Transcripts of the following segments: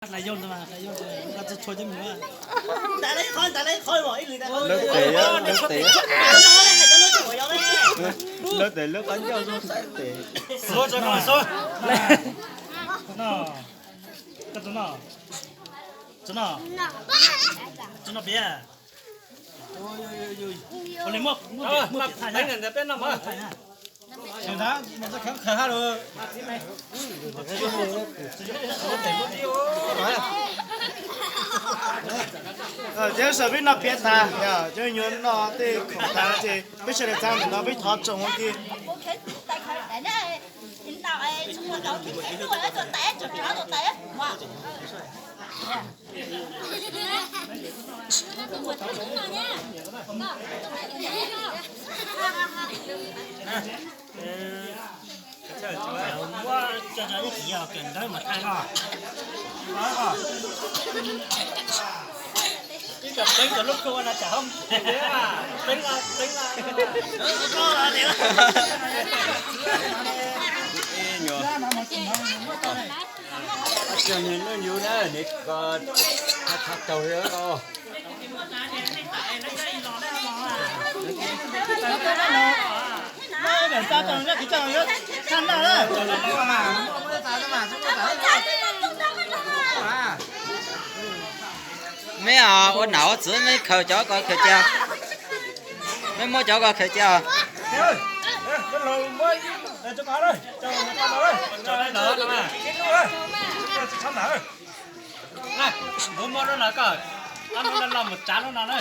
Lawv tes, lawv tes, lawv tes lub qab ncauj zoo tes. Ces sawv peb noj piav tas, cov nyuam noj tej khoom tas ces peb sawv daws txog ntawm no peb thov tsoom ua ke. Meb ua nam ua txiv meb khaws cov ko khaws cia. Meb muab cov ko khaws cia. Muab lub no ko, lub no mus tsav lub no na.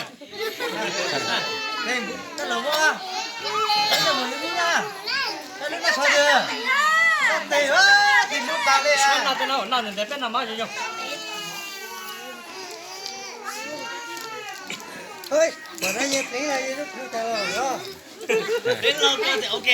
Lub no, lub no ntev peb no mob zoo zoo. Peb no, ok.